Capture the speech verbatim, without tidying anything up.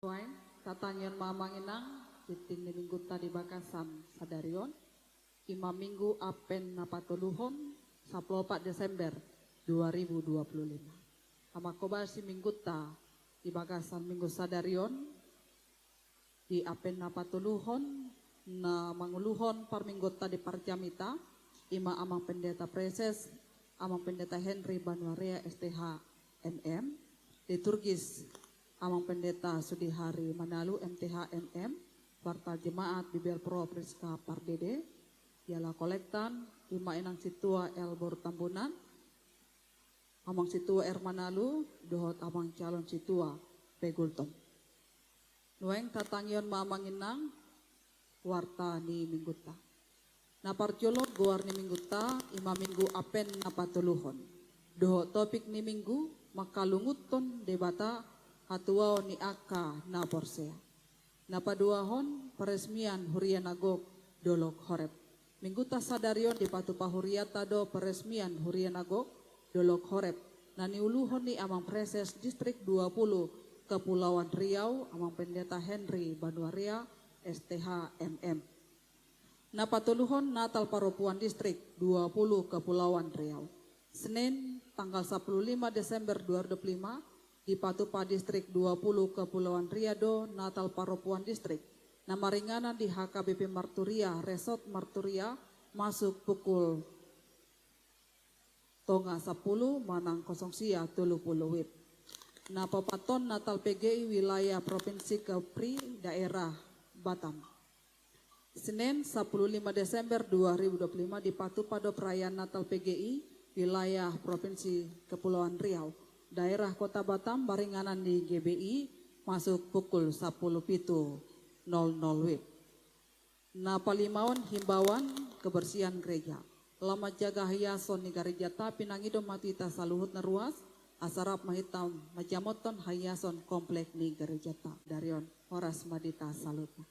Nuaeng tatangion ma amang inang tintin ni minggunta di bagasan sadari on, ima minggu Advent na patoluhon, sapuluh opat Desember dua ribu dua puluh lima. Amang hobasi minggunta di bagasan minggu sadari on, di Advent na patoluhon, na manguluhon parmingguonta di parjamita, ima Amang Pendeta Praeses, Amang Pendeta Henry Banuarea, S T H, M M, liturgis, Amang Pendeta Sudihari Manalu, M T H, M M, Warta Jemaat Bibelvrouw Priska Pardede, jala kolektan, ima Inang Sintua L Boru Tambunan, Amang Sintua R Manalu, dohot Amang Calon Sintua P Gultom. Nuaeng tatangion ma amang inang warta ni minggunta. Na parjolo goar ni minggunta, ima minggu Advent na patoluhon. Dohot topik ni minggu, mangkalungunhon Debata hatuaon ni angka na porsea. Na paduahon, peresmian huria na gok Dolok Horeb. Minggunta sadari on dipatupa hurianta do peresmian huria na gok Dolok Horeb, na niuluhon ni Amang Praeses Distrik dua puluh Kepulauan Riau, Amang Pendeta Henry Banuarea, S T H, M M. Na patoluhon, Natal Parompuan Distrik dua puluh Kepulauan Riau. Senin, tanggal sapuluh lima Desember dua ribu dua puluh lima, dipatupa Distrik dua puluh Kepulauan Riau do Natal Parompuan Distrik, na maringanan di H K B P Marturia, Resort Marturia, masuk pukul tonga sampulu manang kosong sia tolu pulu WIB. Na paopathon, Natal P G I wilayah Provinsi Kepri, daerah Batam. Senin, sapuluh lima Desember dua ribu dua puluh lima, dipatupa do perayaan Natal P G I wilayah Provinsi Kepulauan Riau, daerah Kota Batam, maringanan di G B I, masuk pukul sapuluh pitu nol nol WIB. Na palimaon, himbauan kebersihan gereja. Laho manjaga haiason ni garejata, pinangido ma tu hita saluhutna ruas, asa rap ma hita manjamothon haiason komplek ni garejata. Darion, horas ma di hita saluhutna.